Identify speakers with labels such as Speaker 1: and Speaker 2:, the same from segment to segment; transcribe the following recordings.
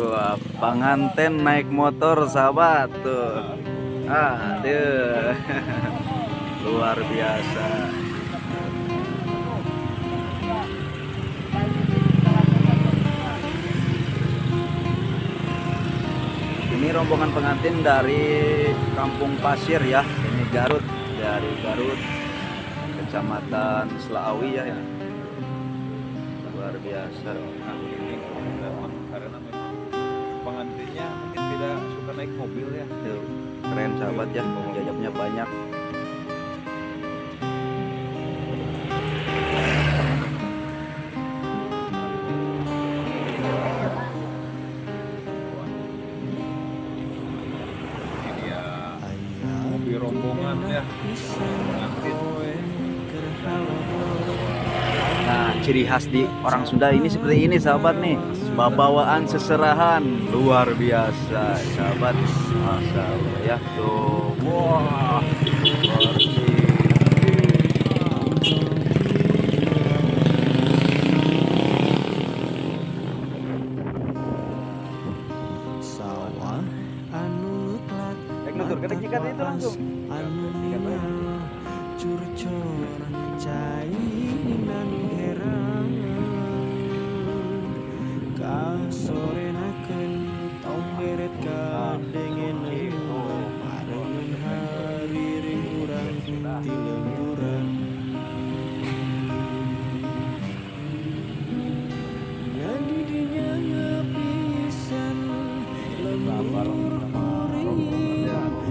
Speaker 1: Wah, pengantin naik motor sahabat tuh. Aduh. Luar biasa. Ini rombongan pengantin dari Kampung Pasir ya. Ini Garut, dari Garut, Kecamatan Selaawi ya. Luar biasa.
Speaker 2: Nah, ini memang karena memang pengantinnya mungkin tidak suka naik mobil ya.
Speaker 1: Tuh, keren sahabat ya, jajabnya banyak.
Speaker 2: Ini ya mobil rombongan ya, pengantin.
Speaker 1: Nah, ciri khas di orang Sunda ini seperti ini sahabat nih. Babawaan seserahan luar biasa sahabat. Masya Allah ya. Tuh, wah. Bersih.
Speaker 3: Sawah anu ngeklak
Speaker 1: Rek nutur, ketek nyikat itu langsung.
Speaker 3: Anu ningal curcor cai nan herang kasorenakeun tong beret kadengenan parengan hariring urang ti lemburan Nyadidinya pisan lembur kuring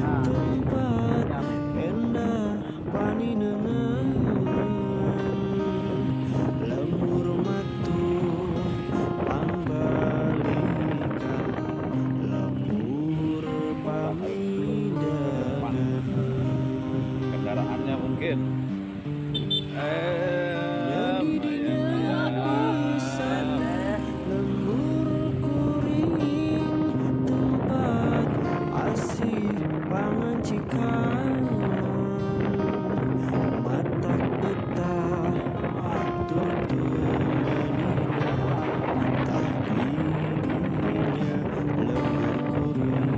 Speaker 3: tempat endah paninengan lembur matuh pangbalikan lembur pamidangan.
Speaker 2: Kendaraannya mungkin.
Speaker 3: Nyadidinya pisan lembur kuring tempat asih pangancikan matak betah turut manina tah di dinya lembur kuring.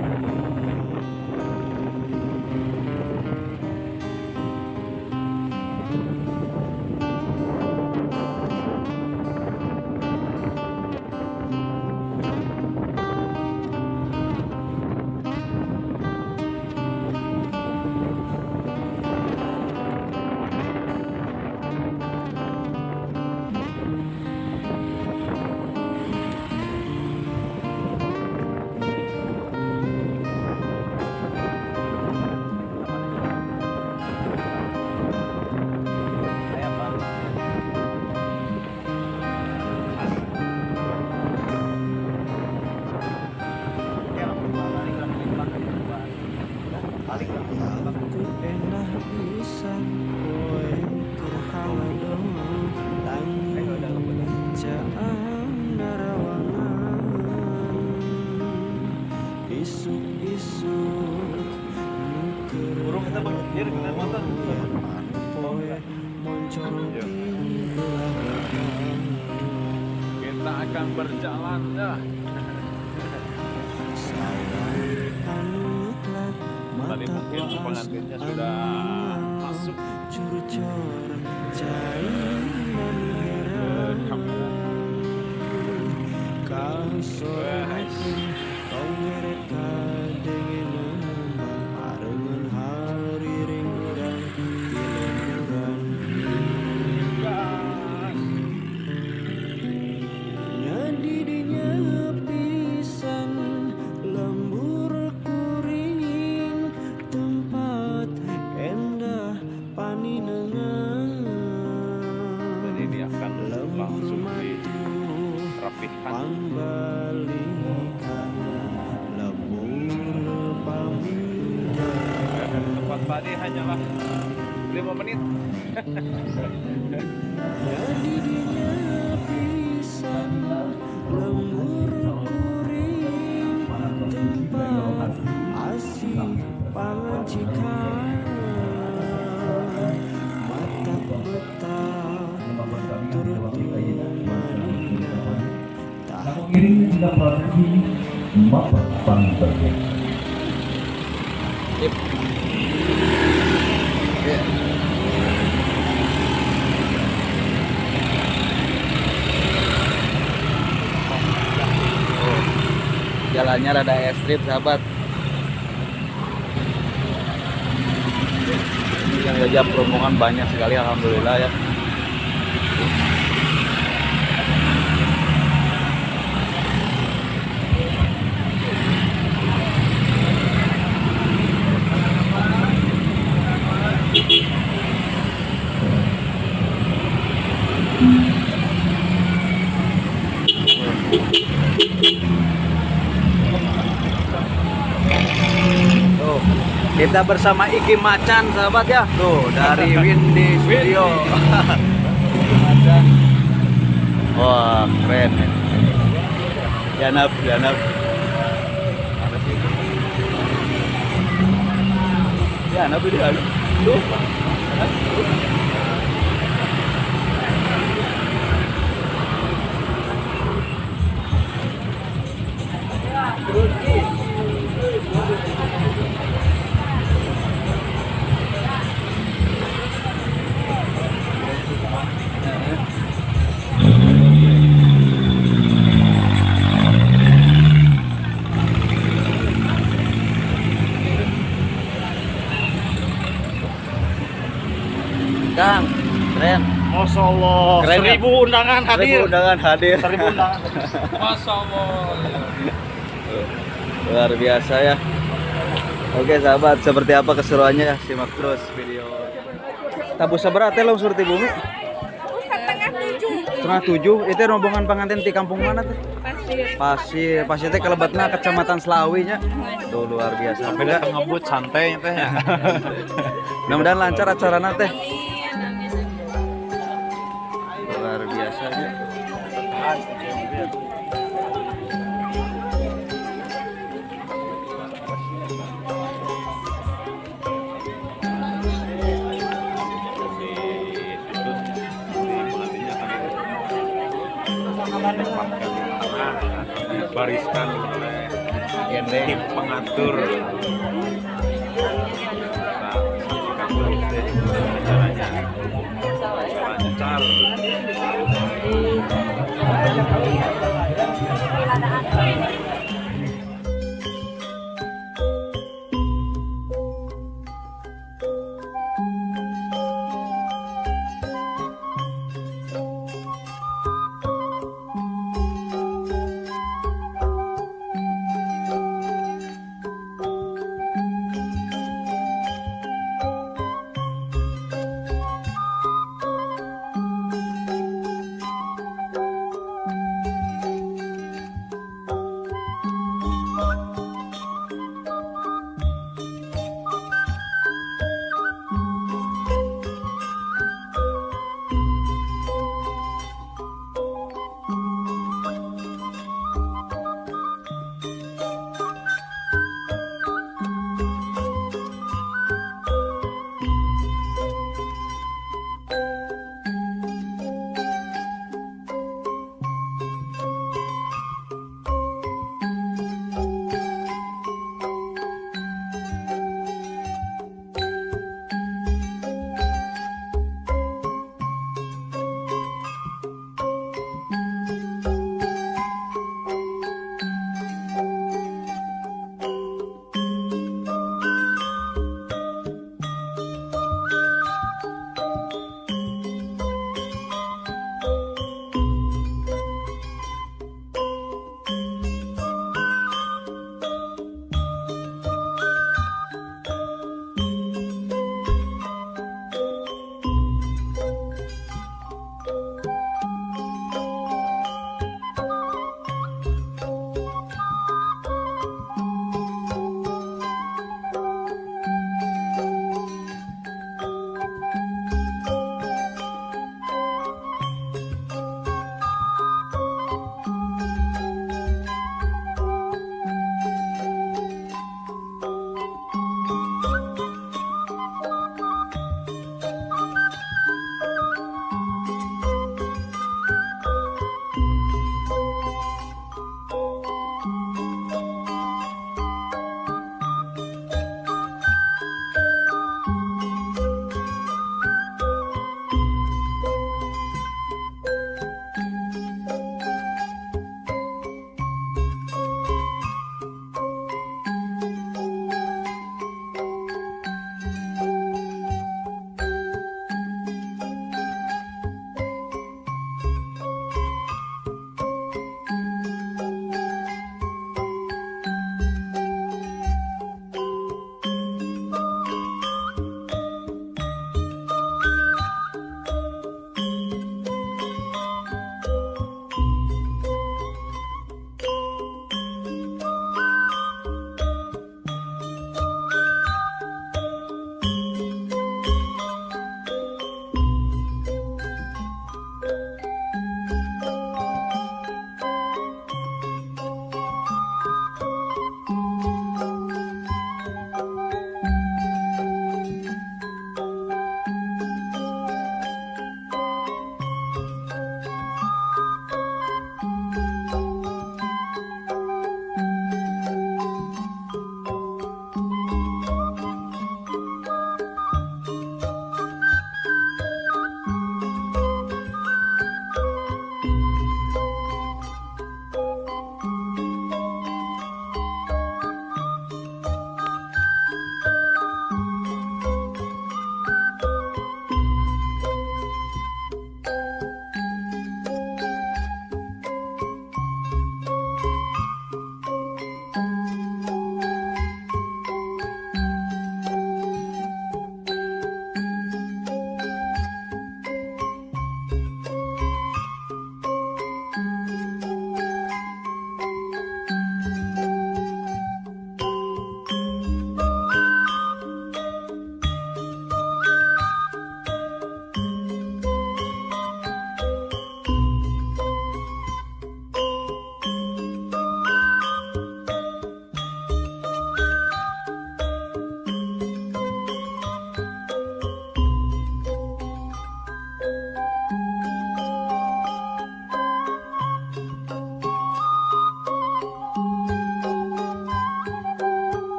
Speaker 3: Aku endah pisan poe keur haladong langit caang darawangan isuk-isuk nu keur
Speaker 1: Burung kita, Bang. Dia dengan motor.
Speaker 3: poe moncorong ti belah wetan.
Speaker 2: Kita akan berjalan ya.
Speaker 3: Sawah anu ngeklak
Speaker 2: Tadi
Speaker 3: mata
Speaker 2: mungkin
Speaker 3: waas
Speaker 2: pengantinnya
Speaker 3: anu
Speaker 2: sudah
Speaker 3: ningal
Speaker 2: masuk
Speaker 3: curcor cai nan
Speaker 2: ke
Speaker 3: herang
Speaker 2: kamera.
Speaker 3: kasorenakeun tong ngeret kadengenan parengan hariring urang ti lemburan.
Speaker 2: Gas.
Speaker 3: Nyadidinya pisan lembur kuring tempat endah paninengan
Speaker 2: Jadi dia akan
Speaker 3: lembur
Speaker 2: langsung
Speaker 3: matuh
Speaker 2: dirapihkan.
Speaker 3: pangbalikan lembur pamidangan.
Speaker 2: Dari tempat tadi hanyalah 5 menit.
Speaker 3: Nyadidinya pisan lembur kuring tempat asih pangancikan matak betah turut manina tah
Speaker 4: Mengiring juga proses Pagi Mapah Pangberge.
Speaker 1: Sip. Ya. Oh, jalannya rada ekstrim sahabat. Yang gajah rombongan banyak sekali, alhamdulillah ya. Tuh, kita bersama Iki Macan sahabat ya. Tuh, dari Windy Studio. Iki Macan. Wah, keren. Janab, janab. Janab ini ada. Tuh. Kang, keren.
Speaker 5: Masya Allah,
Speaker 1: Keren, ya?
Speaker 5: 1000 undangan hadir.
Speaker 1: 1000 undangan hadir.
Speaker 5: 1000 undangan. Masya Allah.
Speaker 1: Luar biasa ya. Oke sahabat, seperti apa keseruannya ya? Simak terus video. Tabuh sabaraha teh lungsur ti bumi?
Speaker 6: 6.30.
Speaker 1: 6.30. Itu rombongan pengantin di kampung mana tuh?
Speaker 6: Pasir.
Speaker 1: Pasir. Pasir teh kalebetna Kecamatan Slawi nya. Tuh luar biasa.
Speaker 2: Tapi datang ngebut santai teh ya.
Speaker 1: Mudah-mudahan lancar acarana teh. Luar biasa ya.
Speaker 2: Dibariskan oleh tim pengatur. Kita saksikan terus deh acaranya. Lancar.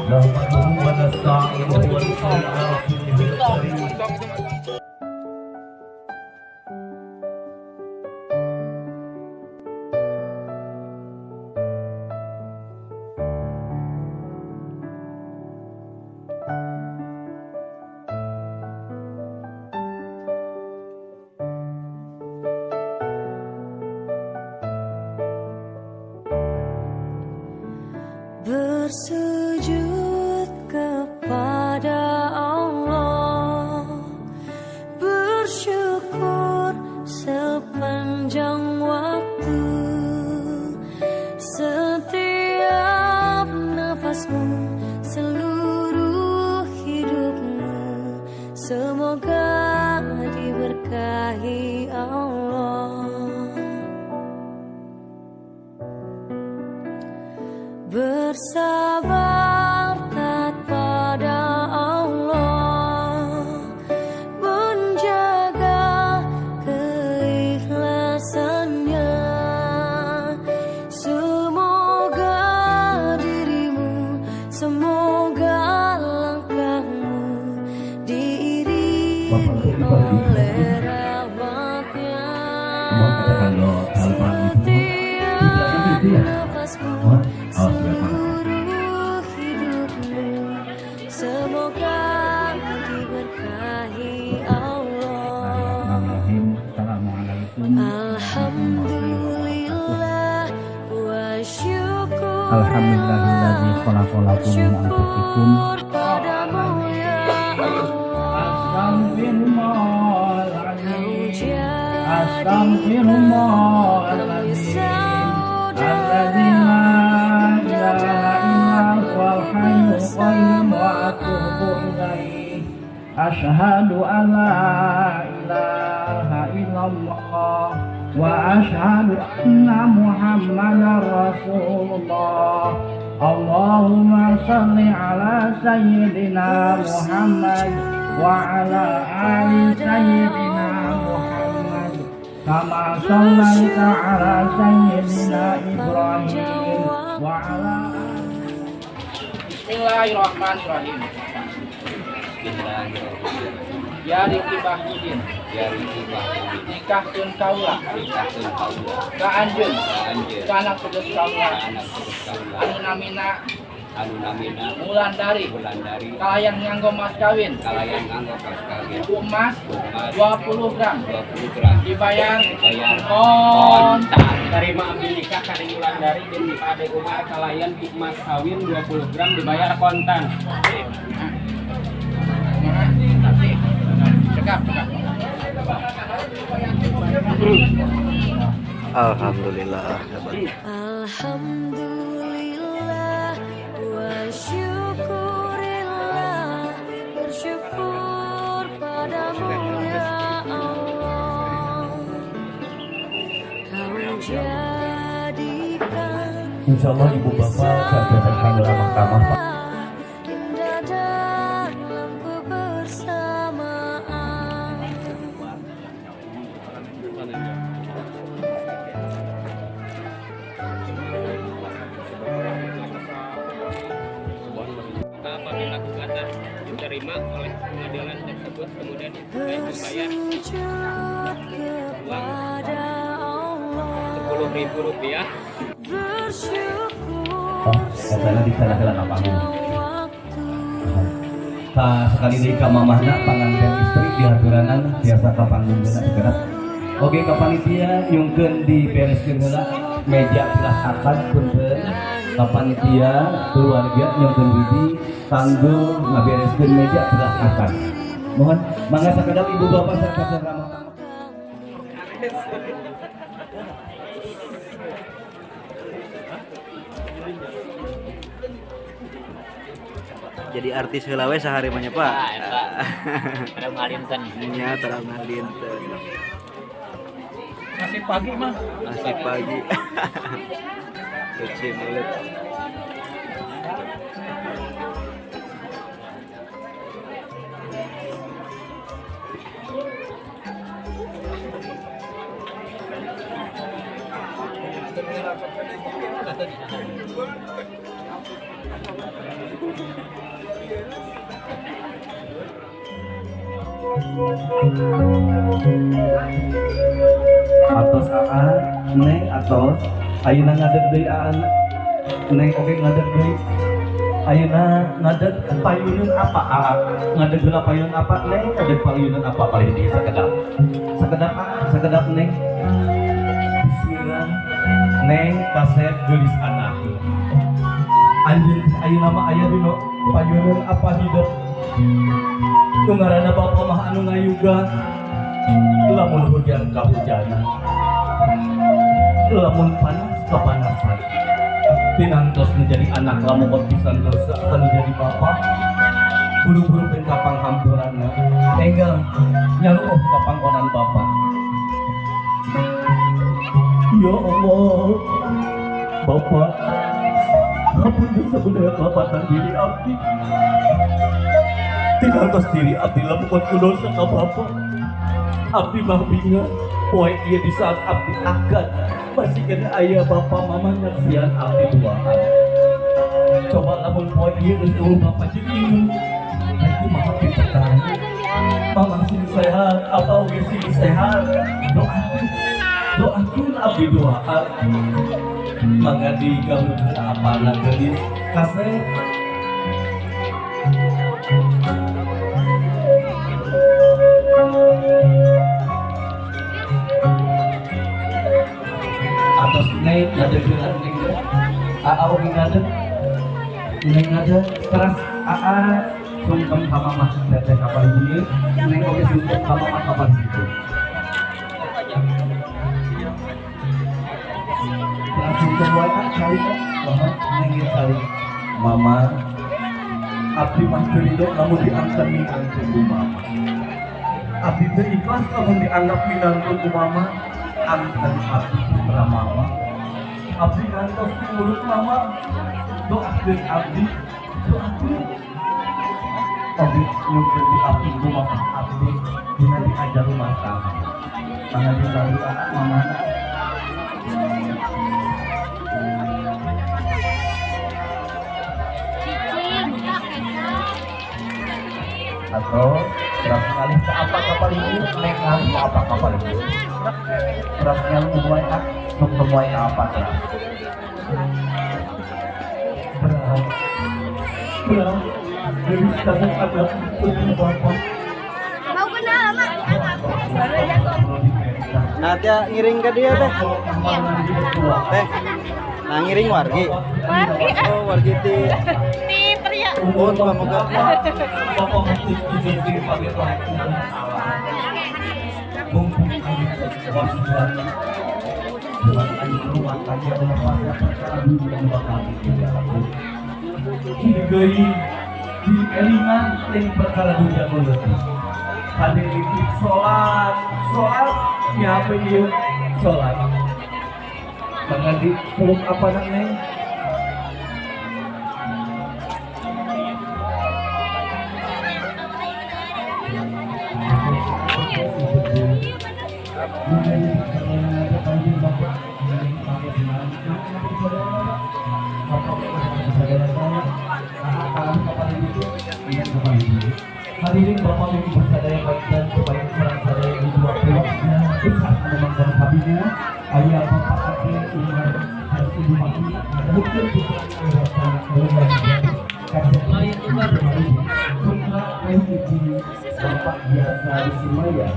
Speaker 4: نحمده ونستعينه ونصلي على رسوله الكريم.
Speaker 3: Bersujud kepada Allah, bersyukur sepanjang waktu, setiap nafasmu, seluruh hidupmu, semoga diberkahi Allah. Bersabar taat pada Allah, menjaga keikhlasannya. Semoga dirimu, semoga langkahmu diiringi oleh rahmatnya. Setiap nafasmu, seluruh hidupmu, semoga diberkahi Allah. Alhamdulillah wa syukur,
Speaker 6: Alhamdulillahilladzi khalaqalakum min anfusikum.
Speaker 3: Padamu ya Allah.
Speaker 6: Astaghfirullahaladzim, alladzi la ilaha illa huwal hayyul qayyum wa atubu ilaih. Asyhadu an la ilaha illallah wa asyhadu anna Muhammadar Rasulullah. Allahumma shalli ala sayyidina Muhammad wa ala ali sayyidina Muhammad kama shallaita ala sayyidina Ibrahim wa ala.
Speaker 5: Bismillahirrahmanirrahim. Bismillahirrahmanirrahim. Ya Riki Bahrudin, ya Riki Bahrudin, nikahkeun kaula, nikahkeun kaula, ka anjeun, ka anak tegas kaula, anu namina, anu namina Wulandari, Wulandari, kalayan nganggo mas kawin, kalayan nganggo mas kawin, emas 20 gram, 20 gram, dibayar, dibayar kontan.
Speaker 7: Terima abdi nikah ka Wulandari jeung Pak Ade Umar kalayan emas kawin 20 gram dibayar kontan.
Speaker 5: Cekap, cekap.
Speaker 1: Alhamdulillah.
Speaker 3: Alhamdulillah wa syukurillah, bersyukur padamu ya Allah. Kau jadikan
Speaker 4: Insyaallah ibu bapak saya panggil mahkamah Pak.
Speaker 3: Indah dalam kebersamaan.
Speaker 7: Apabila gugatan diterima oleh pengadilan tersebut, kemudian membayar
Speaker 3: Bersujud kepada Allah,
Speaker 7: Rp10.000.
Speaker 3: bersyukur
Speaker 4: Oh, katanya di sana heula panggung. Sekali deui ka mamahna panganten istri dihaturanan biasa ka panggung heula segera. Oke ka panitia nyungkeun dibereskeun heula meja belas akad punten. Ka panitia keluarga nyungkeun widi kanggo ngabereskeun meja belas akad. Mohon mangga sakedap ibu bapak sarta ramah.
Speaker 1: Jadi artis heula we sahari mah nya Pak.
Speaker 7: Ada ngalinten.
Speaker 1: Nya tara ngalinten.
Speaker 5: Masih pagi mah.
Speaker 1: Masih pagi. Cuci mulut.
Speaker 4: Atos aa neng, atos ayeuna ngadeg deui aa neng, oge ngadeg deui. Ayeuna ngadeg payuneun apa aa, ngadeg heula payuneun apa neng, ngadeg payuneun apa palih dieu sakedap, sakedap aa, sakedap neng. Bismillah neng, kasep geulis anak anjeun ayeuna mah aya dina payuneun apa hidup. Nu ngaranna bapa mah anu ngayuga, lamun hujan kahujanan, lamun panas kepanasan. Tinantos menjadi anak lamun pisan dosa anu jadi bapa, buru-buru pin kapang hampuranna, enggal nyaluh ka pangkonan bapa. Ya Allah, Bapak, hapunten sabudaya kelapatan diri abdi. Tinantos diri abdi lamun kudosa ka bapa. Abdi mah binga poe ieu di saat abdi akad masih kena ayah bapak mama nyaksian abdi duaan. Coba lamun poe ieu geus eueuh bapak jeung indung, aku mah abdi tertahan. Mama sing sehat, abah oge sing sehat. Doakeun, doakeun abdi duaan. Mangga digalukeun apana geulis kasep. Atos neng ngadeg heula neng, aa oge ngadeg, neng ngadeg teras aa sungkem ka mamah teteh ka palih dieu, neng oge sungkem ka mamah ka palih ditu. Teras sungkem wae ah calik ah, mama neng ge calik. Mama abdi mah teu ridho lamun diangkat minantu ku mama. Abdi teu ikhlas lamun dianggap minantu ku mama, angkat abdi putra mama. Abdi ngantos di mulut mama, doakeun abdi, doakeun. Abdi nyungkeun di abdi ku mama, abdi dina diajar rumah tangga. Mangga dilalu mama. Atau teras ngalih ke apa kapal itu, neng ngalih ke apa kapal itu. Teras ngalih mulai ah, sungkem wae ka apa teras. Berat, berat, geulis kasep ada putih bapak.
Speaker 8: Mau kenal mak?
Speaker 1: Nah, tia ngiring ke dia teh. Teh, nah ngiring wargi.
Speaker 8: Wargi.
Speaker 1: Oh, wargi ti.
Speaker 8: Ti pria.
Speaker 1: Oh, pamoga.
Speaker 4: Elingan ting perkara dunia mulut. Hade ikut sholat, sholat nyapa ieu sholat. Mangga peluk apa nak neng? Hadirin Bapak Ibu sadaya dan kebaik sareng sadaya di dua keluarga besar anu manggon kabinya, ayah Bapak Ade Umar dan Ibu Maki betul Bapak biasa Simaya.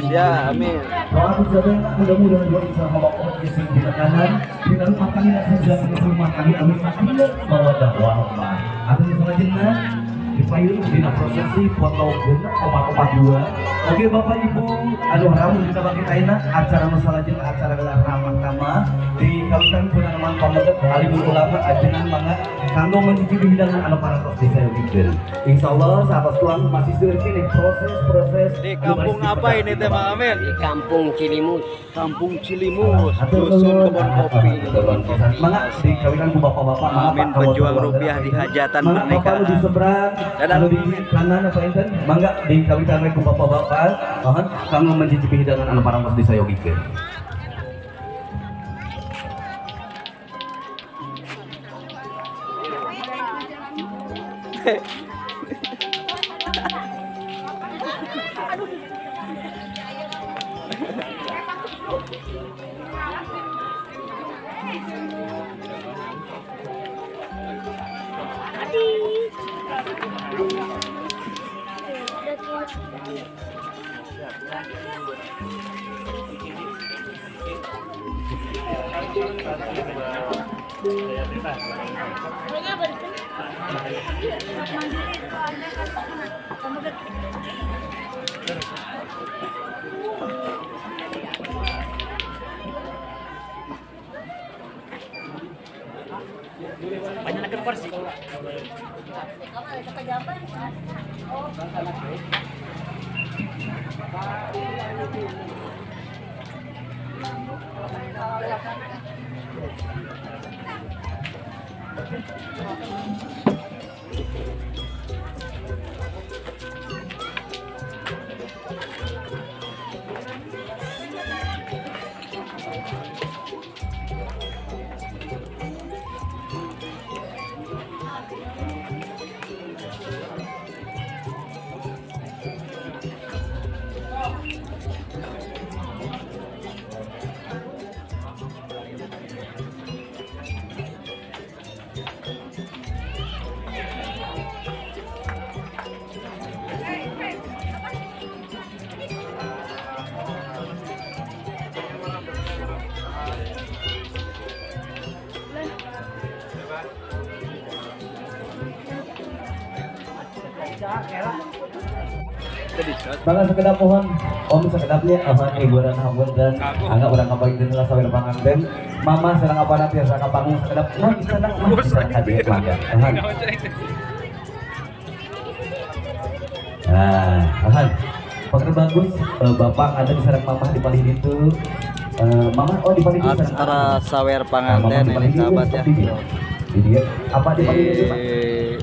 Speaker 1: Ya, amin.
Speaker 4: Doa sadaya mudah-mudahan doa insya Allah sing dina kanan dina rumah kami nasi rumah kami amin sakinah mawaddah warahmah. Atau selanjutnya dipayun dina prosesi foto genep opat opat dua. Oke Bapak Ibu, anu ramu dina bakit ayeuna acara nu salajengna acara gelar ramah tamah di kawitan Gunanaman Pameget Alimul Ulama ajengan mangga kanggo mencicipi hidangan anu parantos disayogikeun. Insyaallah sahabat tuang masih seueur keneh proses-proses
Speaker 1: di kampung apa ini teh Mang Amin?
Speaker 7: Di Kampung Cilimus.
Speaker 1: Kampung Cilimus, dusun kebon kopi.
Speaker 4: Mangga di kawitan ku bapak-bapak, mangga
Speaker 1: Amin
Speaker 4: Pak
Speaker 1: pejuang rupiah di hajatan
Speaker 4: mangga bapak nu di
Speaker 1: pernikahan.
Speaker 4: seberang,
Speaker 1: Dadah.
Speaker 4: anu di kanan apa enten? Mangga di kawitan we ku bapak-bapak, mohon kanggo mencicipi hidangan anu parantos disayogikeun. Maka sekedap pohon, om sekedapnya aman hiburan dan angga urang kapaginten lah sawer panganten. Mama sareng apana tiasa ka panggung sekedap mah bisa nang mah bisa ka dieu mangga. Nah, ahan. Pager bagus bapak ada di sareng mamah di palih ditu. Mama oh di palih ditu sareng
Speaker 1: antara sawer panganten ini sahabat ya.
Speaker 4: Di dia apa di palih ditu Pak?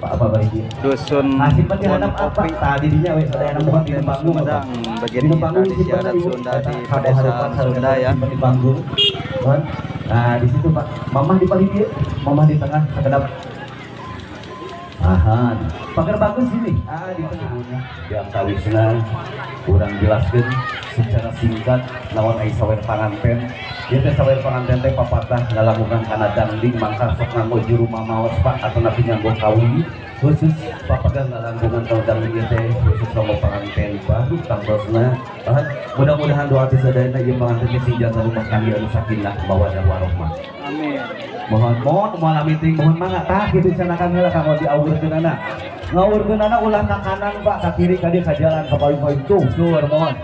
Speaker 4: Pak apa balik dia?
Speaker 1: Dusun
Speaker 4: hadap apa? Tadi dinya we sadayana bukan di panggung
Speaker 1: Sumedang. Begini tradisi adat Sunda di pedesaan Sunda ya.
Speaker 4: Di panggung. Nah, di situ Pak. Mamah di paling dia, mamah di tengah sekedap. Ahan. Pagar bagus sini. Ah, di tengah. Yang kawisna kurang jelaskeun secara singkat lawan ai sawer panganten. Ieu teh sawer panganten teh papatah ngalakukan kana dangding mangka sok nganggo juru mamaos Pak atau napi nganggo kawi khusus papagang ngalangkungan kana dangding ieu teh khusus kanggo panganten baru tangtosna. Mudah-mudahan doa ti sadayana ieu panganten teh sing jangan rumah tangga anu sakinah mawaddah warahmah.
Speaker 1: Amin.
Speaker 4: Mohon mohon moal meeting mohon mangga tah kitu canakan heula kanggo diawurkeunana. Ngawurkeunana ulah ka kanan Pak, ka kiri ka dieu ka jalan ka payung-payung tuh sur mohon.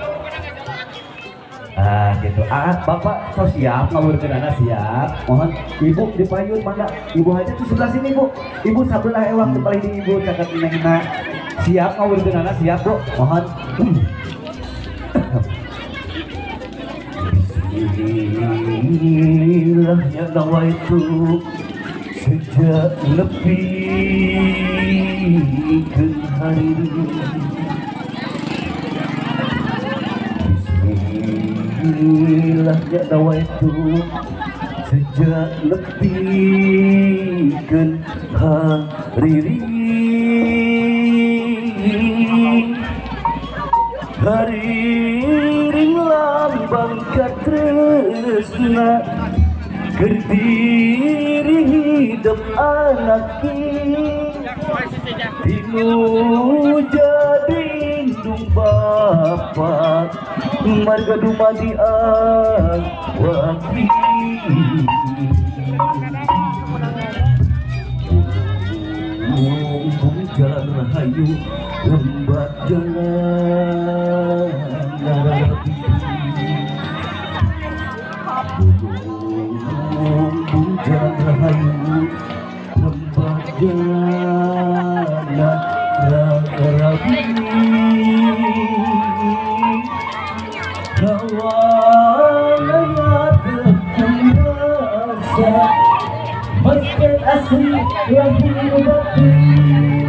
Speaker 4: Ah gitu. Ah Bapak so siap ngawurkeunana siap. Mohon Ibu di payun mangga. Ibu aja tuh sebelah sini Bu. Ibu sabelah ewang di paling di Ibu caket nengna. Siap ngawurkeunana siap Bu. Mohon. Bismillahnya nawaitu sejak lebih ke hari ini. Bismillahnya nawaitu sejak lebih ke hari ini. Hari lambang katresna Kediri hidup anak Tinu jadi indung bapak Marga dumadi awaki Gunung jalan rahayu lembat jalan narapi Gunung jalan rahayu lembat jalan narapi Kawalaya terasa Masjid asli lahir batin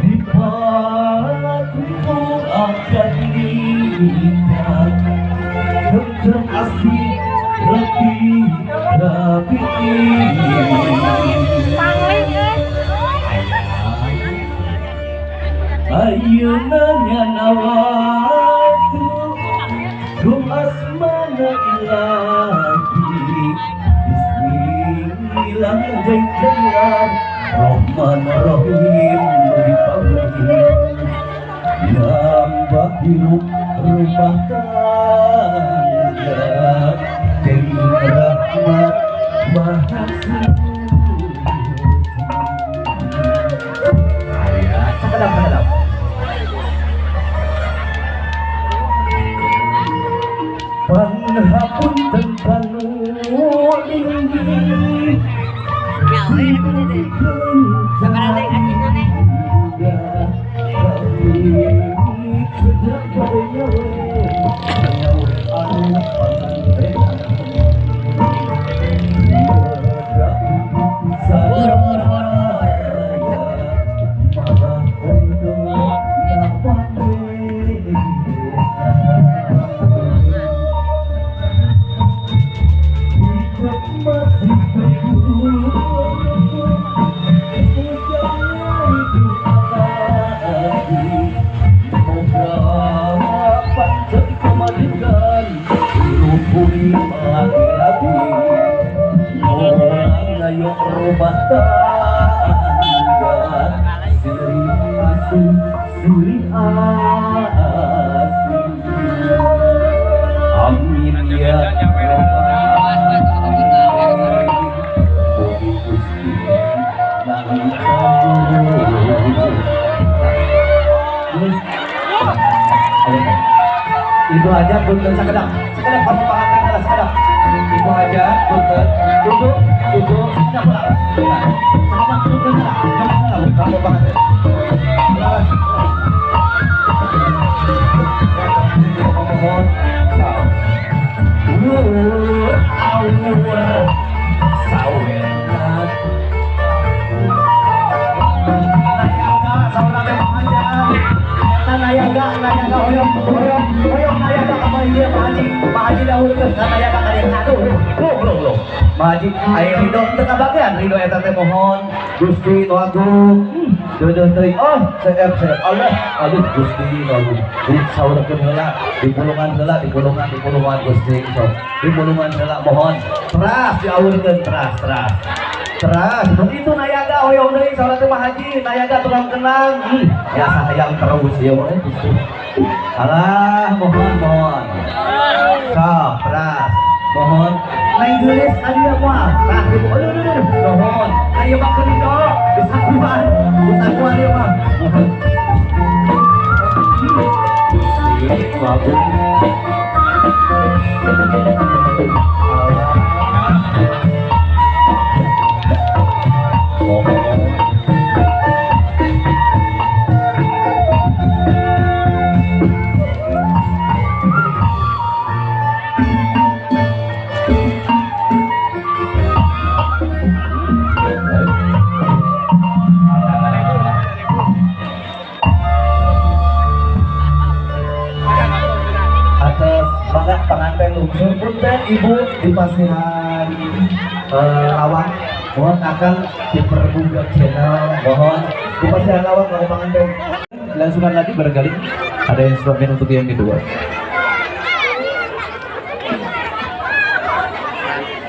Speaker 4: Di patung akan nikah Tentrem asli rapi rapi. Hilang jai-jaian Rahman Rahim dipanggil nambah hirup rumah tangga jeung rahmat maha suci. Aya sakedap-sakedap panghapunten kanu linggih rumah tangga silih asuh silih asih amin ya rabbal alamin. Mugi Gusti Ibu aja punten sakedap sakedap kamu panganten sakedap Ibu aja punten duduk duduk sakedap sakedap punten kamu panganten mohon awur sawenan nayaga saurang aja nayaga nayaga hoyong hoyong hoyong nayaga ka ieu Pak Haji dahulukeun ka nayaga ka dieu aduh loh loh Pak Haji aya ridho teu kabagean ridho eta teh mohon Gusti nu agung deudeung teuing oh seep seep Allah aduh Gusti nu agung disaurkeun heula dipulungan heula dipulungan dipulungan Gusti sok dipulungan heula mohon teras diaurkeun teras teras teras begitu nayaga hoyong deui saurang teh Pak Haji nayaga tukang kenang ya sayang terus ya Gusti alah mohon mohon sok teras mohon neng geulis aya moal tah ibu aduh aduh aduh mohon aya mah keun disakuan disakuan ieu mah mohon Gusti agung Ibu di pasihan lawang mohon akan diperbuka channel mohon di pasihan lawang kalau pengantin
Speaker 9: Langsungan lagi barangkali ada yang instrumen untuk yang kedua.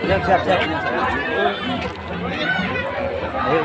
Speaker 1: Siap siap siap. Ayo.